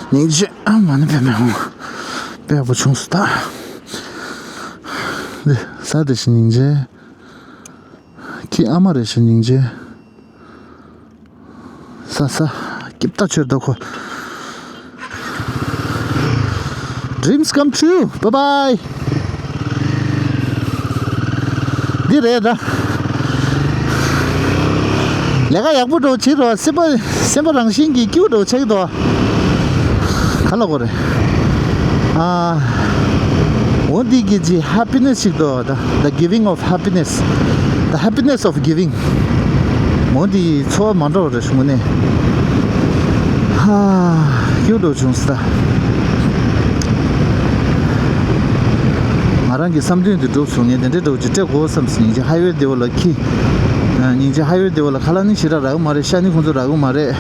སྙིང་རྗེ། ཨ་མ་ནི་བེ་མེ་ཧོང་། དཔེ་ཡག་པོ་བྱུང་སོང་ད། འདི་ཟ། དེ་བཞིན་སྙིང་རྗེ། ཁྱི་ཨ་མ་རེད་ཤག་སྙིང་རྗེ། ཟ་ཟ། སྐྱིད་ད་ཆོད་ད་ཁོ། Dreams come true. Bye bye. འདི་རེད་ད། ལས་ཀ་ཡག་པོ་འདྲ་བོ་བྱེད་རོགས། སེམས་པ་སེམས་པ་རང་བཞིན་གྱིས་སྐྱིད་པོ་འདྲ་བོ་ཆགས་ཀྱི་འདུག་ག་ལ་གོ་རེད། ཨ། འོ་འདི་གི་ཅི་ཧེ་པི་ནེ་སི་ཞིག་འདུག་ད། The giving of happiness. The happiness of giving. འོ་འདི་ཚོར་བ་མ་འདྲ་བ་རེད་ཞུ་ནས། ཧ། སྐྱིད་པོ་འདྲ་བོ་བྱུང་སོང་ད། ང་རང་གི་བསམ་དོན་དེ་འགྲུབ་སོང་། ངས་དེ་འདྲའི་འདྲ་བོ་ཅིག་སྤྲད་དགོས་བསམ་སོང་། སྙིང་རྗེ། ཧའི་ཝེ་དེ་བ་ལ་ཁྱི། སྙིང་རྗེ། ཧའི་ཝེ་དེ་བ་ལ་ཁ་ལག་ནི་ཞེ་དྲག་རག་གི་མ་རེད། ཤ་ནི་ཁོང་ཚོ་རག་གི་མ་རེད།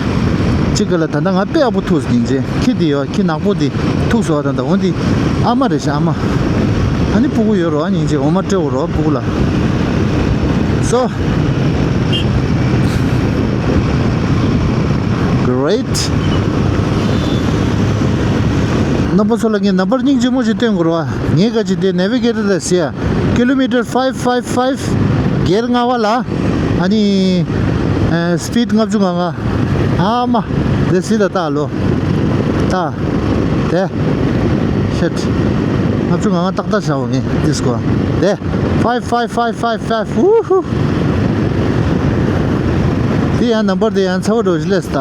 གཅིག་ག་ལ་ད་ལྟ་ང་དཔེ་ཡག་པོ་ཐུག་སོང་། སྙིང་རྗེ། ཁྱི་དེ་ཡོད། ཁྱི་ནག་པོ་དེ་ཐུག་སོང་བ། ད་ད་འོ་འདི་ཨ་མ་རེད་ཤག་ཨ་མ། ཨ་ནི་སྤུ་གུ་ཡོད་རོགས། སྙིང་རྗེ། འོ་མ་སྤྲད་དགོས་རོགས་སྤུ་གུ་ལ། So great. རྣམ་པ་ཚོ་ལ་ངས་ནམ་བར་སྙིང་རྗེ་མོ་ཞིག་སྟོན་དགོས་རེད་བ། ངས་ག་ཅིག་དེ་ནེ་བི་གེ་ཊར་ལ་ཟེར་ཡ། Kilometer five five five, སྒེར་ལྔ་པ་ལ། ཨ་ནི། ཨ། སི་པིཌ་ལྔ་བཅུ་ང་ལྔ། ཨ་མ། དེ་སི་ད་ལྟ་ལོ། ད། དེ། ཤེད། ལྔ་བཅུ་ང་ལྔ་ཏག་ཏག་བཞག་འོ་ངས་དེ་སྐོར། དེ། Five five five five five. ཧུ་ཧུ། དེ་ཡང་ནམ་བར་དེ་ཡང་ཚ་བོ་འགྲོ་བཞིན་ལས་ད།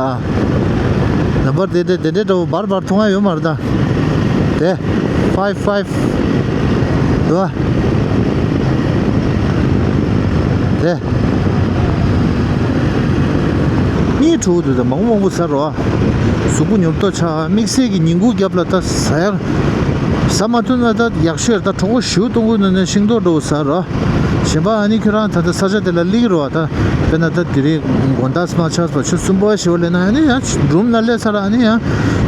ནམ་བར་དེ་དེ་དེ་འདྲའི་འགྲོ་བར་བར་མཐོང་ཡ་ཡོད་མ་རེད་ད། དེ། Five five. དེ། གཉིད་འགྲོ་གི་འདུག་ད་མང་པོ་མང་པོ་ཟ་རོགས། གཟུགས་པོ་ཉོབ་ཏོ་ཆགས། དམིགས་བསལ་གྱི་ཉིན་གུང་རྒྱབ་ལ་ད་ཟ་ཡག་ཟ་མ་ཐུབ་ན་ད་ཡག་ཤོས་རེད། ད་གྲོད་ཁོག་ཞེ་པོ་གཏོང་གི་འདུག་ན་ཤིང་ཏོག་འདྲ་བོ་ཟ་རོགས། གཞན་པ་ཨ་ནི་ཁྱོད་རང་ད་ལྟ་ས་ཆ་དེ་ལ་སླེབས་རོགས། ད་དཔེར་ན་ད་དེ་རིང་དགོང་དག་མ་ཆགས་པ་ཆུ་ཚོད་གསུམ་པ་བཞི་པ་སླེབས་ན། ཨ་ནི་ཡང་རུམ་ནང་སླེབས་ཚར། ཨ་ནི་ཡང་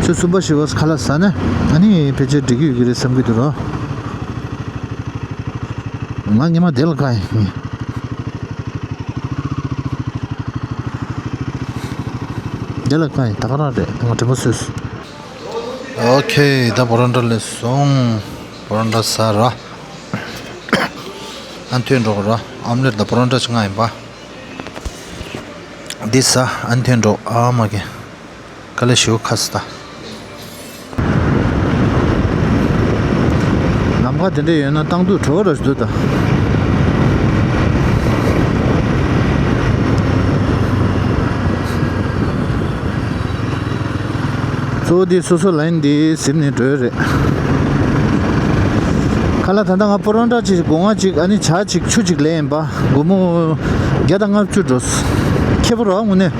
ཆུ་ཚོད་གསུམ་པ་བཞི་པ་ཁ་ལག་ཟ་ན་ཨ་ནི་ཕལ་ཆེར་འགྲིག་གི་ཡོད་ཀྱི་རེད་བསམ་གྱི་འདུག་རོགས། ང་ཉི་མ་དེ་ལ་བཀག་ཡིན། དེ་ལ་བཀག་ཡིན། ད་ག་རང་རེད། ང་དྲན་པ་གསོས་སོང་། ཨོ་ཁེ། ད་པོ་རོན་ཊ་སླེབས་སོང་། པོ་རོན་ཊ་ཟ་ར། ཨན་ཐོན་འགྲོ་ར། ཨམ་ལེ་ཊི་དང་པོ་རོན་ཊ་ཆ་ལྔ་ཡིན་པ། འདི་ཟ། ཨན་ཐོན་འགྲོ། ཨ་མ་གི། དཀའ་ལས་ཞེ་པོ་ཁག་སོང་ད། ལམ་ཁ་དེ་འདྲ་ཡོད་ན་བཏང་དུས་བྲོ་བ་ར་ཞིག་འདུག་ད། གཙོ་བོ་དེ་སོ་སོ་ལ་ཡིན་དེ་ཟིན་ནས་འགྲོ་ཡ་རེད། ཁ་ལག་ད་ལྟ་ང་པོ་རོན་ཊ་གཅིག་སྒོ་ང་གཅིག་ཨ་ནི་ཇ་གཅིག་ཆུ་གཅིག་ལེན་ཡིན་པ། སྒོར་མོ་བརྒྱ་དང་ལྔ་བཅུ་འགྲོ། ཁེ་པོ་རོ་དངོས་གནས།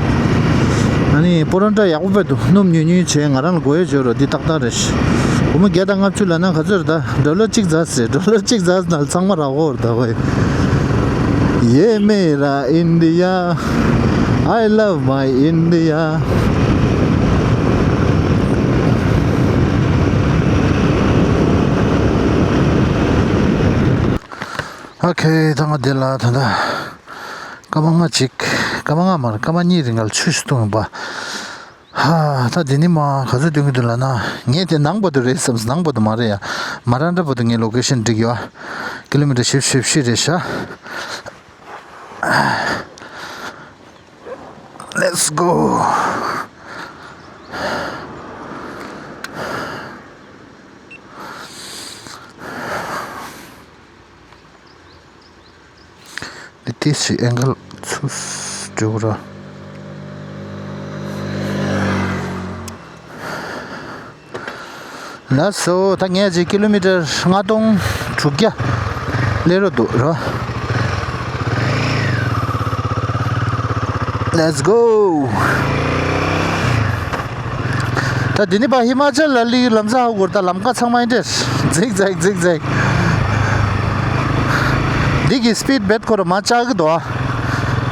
ཨ་ནི་པོ་རོན་ཊ་ཡག་པོ་དཔེ་འདུག་སྣུམ་ཉུང་ཉུང་བྱས། ང་རང་ལ་དགོས་ཡ་བྱོས་རོགས། འདི་ཏག་ཏག་རེད། སྒོར་མོ་བརྒྱ་དང་ལྔ་བཅུ་ལབ་ན་ག་ཚོད་རེད་ད། ཌོ་ལར་གཅིག་ཛ་ཟེར། ཌོ་ལར་གཅིག་ཛ་ན་ཚང་མ་རག་གོ་རེད་ད་ཝེ། ये मेरा India, I love my India. ཨོ་ཁེ། ད་ང་འདི་ལ་ད་ལྟ་སྐར་མ་ལྔ་གཅིག་སྐར་མ་ལྔ་མ་རེད། སྐར་མ་གཉིས་རིང་ལ་ཆུ་ཞིག་བཏུང་ཡིན་པ། ཧ། ད་འདི་ནི་མ་ག་ཚོད་འདོན་གྱི་འདུག་ལབ་ན། ངས་དེ་ནང་བར་དུ་རེད་བསམས། ནང་བར་དུ་མ་རེད་ཡ། མ་ར་འདྲ་བར་དུ་ངས་ལོ་ཀེ་ཤན་བསྒྲིགས་ཡོད། ཀི་ལོ་མི་ཊར་བཞི་བཅུ་ཞེ་བཞི་རེད་ཤག Let's go. ཏིས་ཅིག་ཨེང་གལ་ཚུར་འགྲོ་ར། ལགས་སོ། ད་ངས་ཅིག་ཀི་ལོ་མི་ཊར་ལྔ་སྟོང་དྲུག་བརྒྱ་སླེབས་རོགས་འདུག་ར། Let's go. ད་འདི་ནི་པ་ཧི་མ་ཅལ་ལ་ལི་ལམ་ས་ཧ་གོ་ར། ད་ལམ་ཀ་ཚང་མ་ཡིན་ཏེ། ཛིག་ཛེག་ཛིག་ཛེག་འདི་གི་སི་པིཌ་བེད་ཁོ་ར་མ་ཆག་གི་འདུག་ཨ།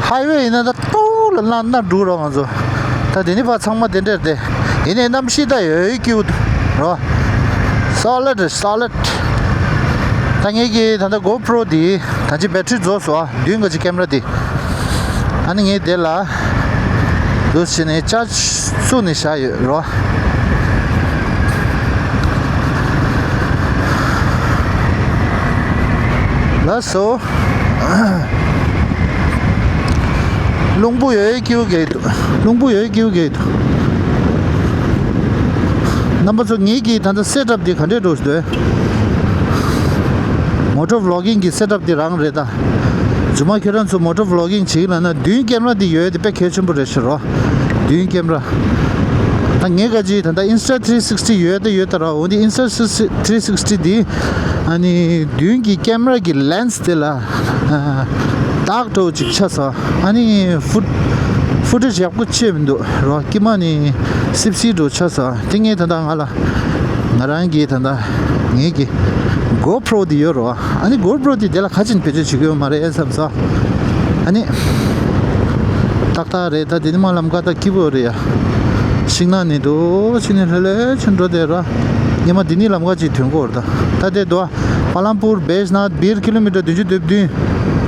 ཧའི་ཝེ་ཡིན་ན་ད་ཏོ་ལ་ན་ན་འགྲོ་ར་ང་ཚོ། ད་འདི་ནི་པ་ཚང་མ་དེ་འདྲ་རེད་དེ། ཡིན་ནའི་གནམ་གཤིས་ད་ཡོད་ཡོད་སྐྱིད་པོ་འདུག་ར། སོ་ལིཌ་རེད། སོ་ལིཌ། ད་ངེད་ཀྱི་ད་ལྟ་གོ་པྲོ་འདི་ད་ཅི་བེ་ཊི་རི་རྫོགས་སོང་ཨ། མདུན་ག་ཅི་ཀེམ་ར་འདི། ཨ་ནི་ངས་དེ་ལ་འདུག་བྱས་ནས་ཅར་ཇི་བཙུགས་ནས་བཞག་ཡོད་རོ། ལགས་སོ། རླུང་བུ་ཡོད་ཀྱིའུ་གེ་འདུག་རླུང་བུ་ཡོད་ཀྱིའུ་གེ་འདུག་རྣམ་པ་ཚོ། ངེད་ཀྱི་ད་ལྟ་སེ་ཊབ་འདི་ག་འདྲས་འགྲོ་བཞིན་འདུག་མོ་ཊོ་བི་ལོག་གིང་གི་སེ་ཊབ་འདི་རང་རེད་ད། རྗེས་མ་ཁྱོད་རང་ཚོ་མོ་ཊོ་བི་ལོག་གིང་བྱེད་ཀྱི་ལབ་ན། མདུན་ཀེམ་ར་འདི་ཡོད་དེ་དཔེ་གལ་ཆེན་པོ་རེད་ཤག་རོ། མདུན་ཀེམ་ར། ད་ངས་ག་ཅི་ད་ལྟ་ཨིན་སི་ཊ་ཐི་རི་སིག་སི་ཊི་ཡོད་ད་ཡོད་ད་ར། འོ་འདི་ཨིན་སི་ཊ་ཐི་རི་སིག་སི་ཊི་འདི་ཨ་ནི་མདུན་གྱི་ཀེམ་ར་གི་ལེན་སི་དེ་ལ་ཨ་ཌརྐ་འདྲ་བོ་ཅིག་ཆགས་སོང་། ཨ་ནི་ཕུ་ཕུ་ཊེ་ཇི་ཡག་པོ་ཆགས་མི་འདུག་རོ། དཀྱིལ་མ་ནི་སིབ་སིབ་འདྲ་བོ་ཆགས་སོང་། དེ་ངས་ད་ལྟ་ང་ལ་ང་རང་གི་ད་ལྟ་ངེད་ཀྱི་གོ་པྲོ་འདི་ཡོད་རོ། ཨ་ནི་གོ་པྲོ་འདི་དེ་ལ་ཁ་ཅིག་བེད་སྤྱོད་བྱེད་ཀྱི་ཡོད་མ་རེད་བསམ་སོང་། ཨ་ནི་ཏག་ཏག་རེད། ད་དེ་ནི་མ་ལམ་ཁ་ད་སྐྱིད་པོ་རེད་ཡ། ཤིང་ནགས་ནས་འདུག་ཕྱི་ནས་ལྷོད་ལྷོད་ཕྱིན་འགྲོ་བསྡད་ར། ཉི་མ་འདི་ནི་ལམ་ཁ་ཅིག་ཐོན་གོ་ར། ད་ད་དེ་འདུག་ཨ། པ་ལམ་པུར་བེ་ཇི་ནཱཐ་སྦིར་ཀི་ལོ་མི་ཊར་བདུན་ཅུ་དོན་བདུན།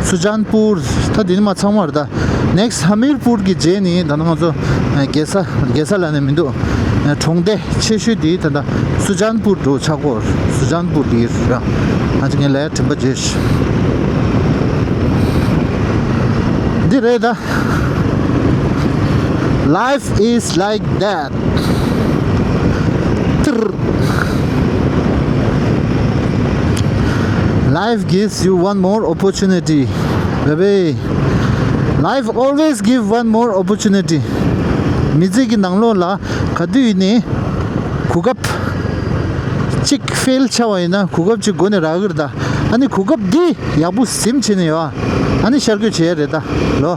སུ་ཇཱན་པུར། ད་འདི་ནི་མ་ཚང་མ་རེད་ད། ནེག་སི་ཧ་མིར་པུར་གྱི་རྗེས་ནི་ད་ནི་ང་ཚོ་རྒྱལ་ས་རྒྱལ་ས་ལབ་ནས་མི་འདུག་གྲོང་སྡེ་ཆེ་ཤོས་དེ་ད་ལྟ་སུ་ཇཱན་པུར་འགྲོ་ཆགས་སྐོར། སུ་ཇཱན་པུར་དེ་ར། ང་ཚོ་ངས་ལས་དྲན་པ་བརྗེད། འདི་རེད་ད། Life is like that. Life gives you one more opportunity, baby. Life always give one more opportunity. མི་ཚེ་གི་ནང་ལོགས་ལ་ག་དུས་ནས་གོ་སྐབས་གཅིག་ཕེལ་ཆགས་པ་ཡིན་ན་གོ་སྐབས་གཅིག་མགོ་ནས་རག་གི་རེད་ད། ཨ་ནི་གོ་སྐབས་འདི་ཡག་པོ་ཟིན་བྱས་ནས་ཡོད། ཨ་ནི་ཤར་བསྐྱོད་བྱེད་ཡ་རེད་ད་ལོ།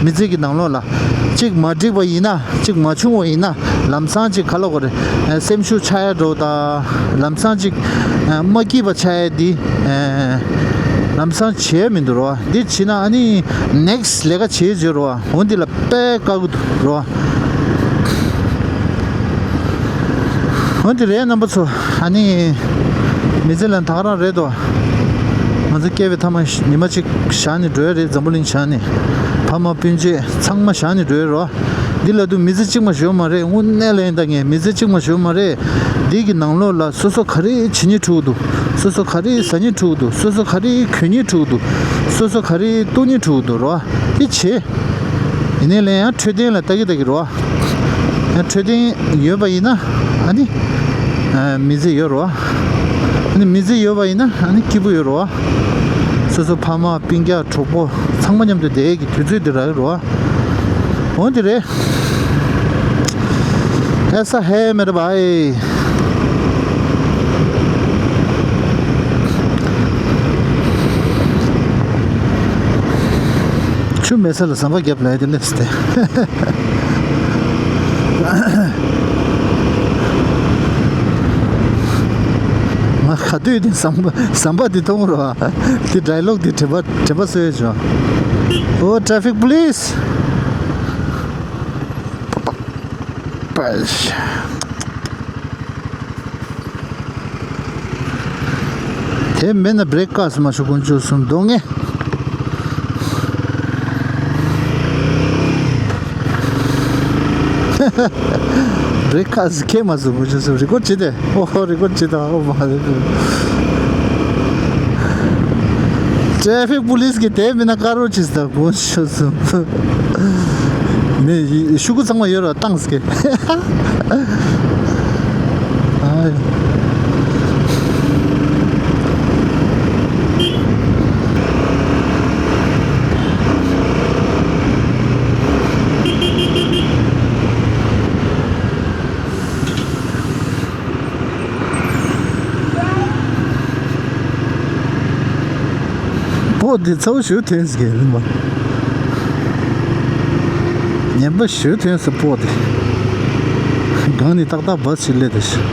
མི་ཚེ་གི་ནང་ལོགས་ལ་གཅིག་མ་འགྲིག་པ་ཡིན་ན། གཅིག་མ་བྱུང་བ་ཡིན་ན་ལམ་སང་གཅིག་ག་ལབ་དགོས་རེད། སེམས་ཤུགས་ཆག་ཡ་འགྲོ་ད། ལམ་སང་གཅིག་མ་སྐྱིད་པ་ཆགས་ཡ་འདི་ལམ་སང་བྱེད་མི་འདུག་རོ། འདི་བྱེད་ན་ཨ་ནི་ནེག་སི་ལས་ཀ་བྱེད་བྱེད་རོ། འོ་འདི་ལ་དཔེ་དཀའ་གི་འདུག་རོ། འོ་འདི་རེད་རྣམ་པ་ཚོ། ཨ་ནི་མི་ཚེ་ལ་ད་ག་རང་རེད་དོ། ང་ཚོ་སྐྱེས་པའི་མཐའ་མ་ཉི་མ་གཅིག་བཞག་ནས་འགྲོ་ཡ་རེད། འཛམ་བུ་གླིང་བཞག་ནས་ཕ་མ་སྤུན་མཆེད་ཚང་མ་བཞག་ནས་འགྲོ་ཡ་རོ། འདི་ལ་དུ་མི་ཚེ་གཅིག་མ་ཞོ་མ་རེད། དངོས་གནས་ལ་ཡིན་ད། ངས་མི་ཚེ་གཅིག་མ་ཞོ་མ་རེད། འདི་གི་ནང་ལོགས་ལ་སོ་སོ་ག་རེ་བྱེད་སྙིང་འདོད་འདུག་སོ་སོ་ག་རེ་ཟ་སྙིང་འདོད་འདུག་སོ་སོ་ག་རེ་གྱོན་སྙིང་འདོད་འདུག་སོ་སོ་ག་རེ་གཏོང་སྙིང་འདོད་འདུག་རོ། དེ་བྱེད། ཡིན་ནའི་ལན་ཡང་འཕྲོད་བསྟེན་ལ་ལྟ་གི་ལྟ་གི་རོ། ཡང་འཕྲོད་བསྟེན་ཡོད་པ་ཡིན་ན་ཨ་ནི་མི་ཚེ་ཡོད་རོ། ཨ་ནི་མི་ཚེ་ཡོད་པ་ཡིན་ན་ཨ་ནི་སྐྱིད་པོ་ཡོད་རོ། སོ་སོ་ཕ་མ་སྤུན་ཀྱག་གྲོགས་པོ་ཚང་མ་མཉམ་དུ་བསྡད་ཀྱི་དུས་ཚོད་འདི་རག་གི་རོ། འོ་འདི་རེད། ऐसा है मेरे भाई। ཆུ་མེད་ས་ལ་ཟམ་པ་བརྒྱབ་ལབ་དེ་སླེབས་ཏེ། ང་ག་དུས་དེ་ཟམ་པ་ཟམ་པ་དེ་མཐོང་རོགས། དེ་ཌའི་ལོག་དེ་དྲན་པ་དྲན་པ་གསོས་བྱུང་། Oh, traffic police. Pash. དེ་མེད་ན་བྷི་རེག་ཕ་སི་མ་ཞུ་དཀོན་མཆོག་གསུམ་གདོང་ངེ། བྷི་རེག་ཕ་སི་ཁེ་མ་སུ་དཀོན་མཆོག་གསུམ་རི་ཀོར་བྱེད་དེ། ཨོ་ཧོ། རི་ཀོར་བྱེད་དང་། ཨོ་མ་རེད། ཊེ་ཕིག་པུ་ལིས་གི་དེ་མེད་ན་ཀ་རོ་ཅིས་དང་དཀོན་མཆོག་གསུམ། ནས་ཤུ་གུ་ཚང་མ་ཡོད་ར་བཏང་ཟེར་གི། ཨ། པོ་འདི་ཚ་བོ་ཞུ་ཐོན་ཟེར་གི་ལུང་བ། ངན་པ་ཞུ་ཐོན་ཟེར་པོ་འདི། སྒང་ནས་ཏག་ཏག་བ་ཞིག་སླེབས་ཏེ་ཤི།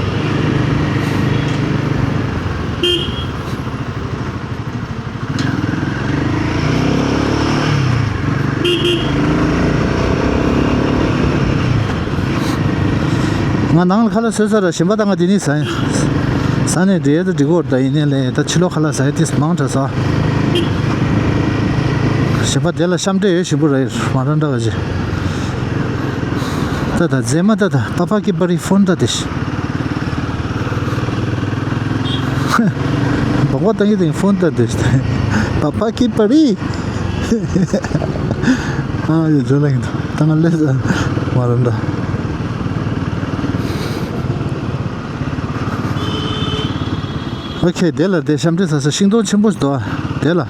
ང་ནང་ལ་ཁ་ལག་བཟོས་ཚར་ར། ཞིམ་པ་ད་ང་འདི་ནས་ཟ་ཡིན། ཟ་ནས་འབྲས་དུ་འགྲིག་གོ་ད་ཡིན་ནས་ལས་ད་ཕྱི་ལོགས་ཁ་ལག་ཟ་ཡི་ཏིས་མང་དྲགས་ཟ། ཞིམ་པ་དེ་ལ་ཤམ་འབྲས་ཡོད་ཞིམ་པོ་རེད། མ་ར་འདྲ་ག་ཅི། ད་ད་མཛེས་མ་ད་ད་པ་པ་ཀི་པ་རི་ཕོན་ད་དེ་ཤི། བག་བ་ཏང་གི་དེ་ཕོན་ད་དེ་ཤི། པ་པ་ཀི་པ་རི། ཨ་ཡོད་ཇོ་ལ་གི་ད་ང་ལས་མ་ར་འདྲ། ཨོ་ཁེ། དེ་ལ་དེ་ཤམ་འབྲས་ཟ་ས་ཤིང་སྡོང་ཆེན་པོ་ཞིག་འདུག་དེ་ལ་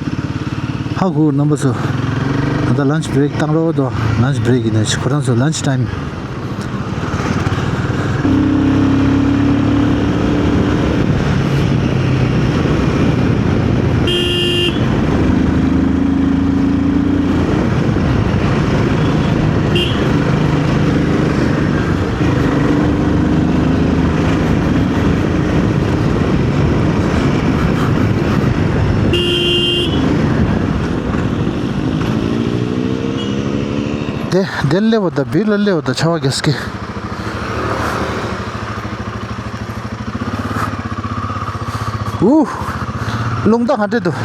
ཧ་གོ་རྣམ་པ་ཚོ། ད་ལ་ལན་ཆི་བྷི་རེག་བཏང་རོགས་དོ། ལན་ཆི་བྷི་རེག་ཡིན་ནས་ཁོ་རང་ཚོ་ལན་ཆི་ཊའིམ། དེ་དེ་སླེབས་པ་དང་བིར་ལ་སླེབས་པ་དང་ཆར་པ་རྒྱག་སྐད། ཨུ། རླུང་རྟ་ག་འདྲ་འདུག་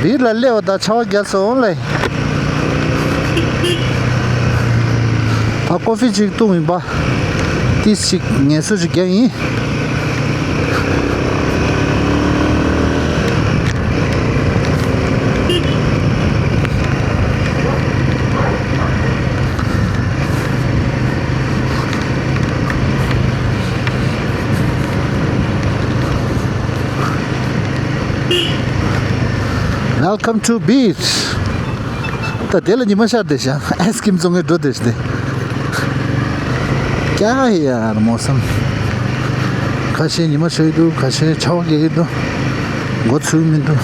བིར་ལ་སླེབས་པ་དང་ཆར་པ་རྒྱག་སོང་ལེ། ཨ། ཀོ་ཕི་ཅིག་བཏུང་ཡིན་པ། ཏིས་ཅིག་ངལ་གསོ་ཅིག་རྒྱག་ཡིན། Welcome to beach. ད་དེ་ལ་ཉི་མ་ཤར་བསྡད་ཤག་ཨའི་སི་ཀིམ་བཙོང་གི་འགྲོ་བསྡད་ཤག་སྟེ། ཀྱ་ཡ་མོ་སམ། ཁ་ཤས་ཉི་མ་ཤར་གྱི་འདུག་ཁ་ཤས་ཆར་པ་རྒྱག་གི་འདུག་མགོ་ཚོས་མི་འདུག་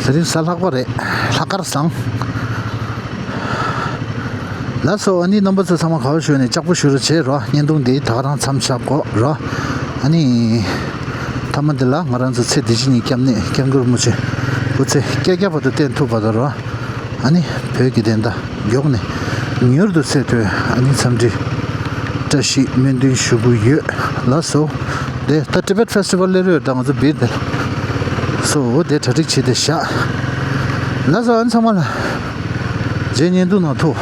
དེ་རིང་གཟའ་ལྷག་པ་རེད། ལྷག་དཀར་བཟང་། ལགས་སོ། ཨ་ནི་རྣམ་པ་ཚོ་ཚང་མ་ག་པར་བཞུགས་ནས་ལྕགས་པོ་བཞུགས་རོགས་བྱེད་རོགས། བརྙན་ཐུང་འདི་ད་ག་རང་མཚམས་བཞག་གོ་རོགས། ཨ་ནི་མཐའ་མ་འདི་ལ་ང་རང་ཚོ་ཚེ་འདི་ཕྱི་གཉིས་སྐྱབས་གནས་སྐྱབས་མགོན་རིན་པོ་ཆེ་སྐུ་ཚེ་བསྐལ་བརྒྱ་བར་དུ་བརྟན་ཐུབ་པ་དང་རོགས། ཨ་ནི་བོད་ཀྱི་བདེན་མཐའ་མགྱོགས་ནས་མྱུར་དུ་གསལ་ཐུབ། ཨ་ནི་འཚམས་འདྲི་བཀྲ་ཤིས་སྨོན་འདུན་ཞུ་གི་ཡོད། ལགས་སོ། དེ་ད་ཊི་བེཊ་ཕེ་སི་ཊི་ཝལ་སླེབས་རོགས་དང་ང་ཚོ་བིར་དེ་ལ་སོ། དེ་གྲ་སྒྲིག་བྱེད་དེ་བཞག་ལགས་སོ། ཨ་ནི་ཚང་མ་ལ་རྗེས་བརྙན་ཐུང་ནང་ཐུག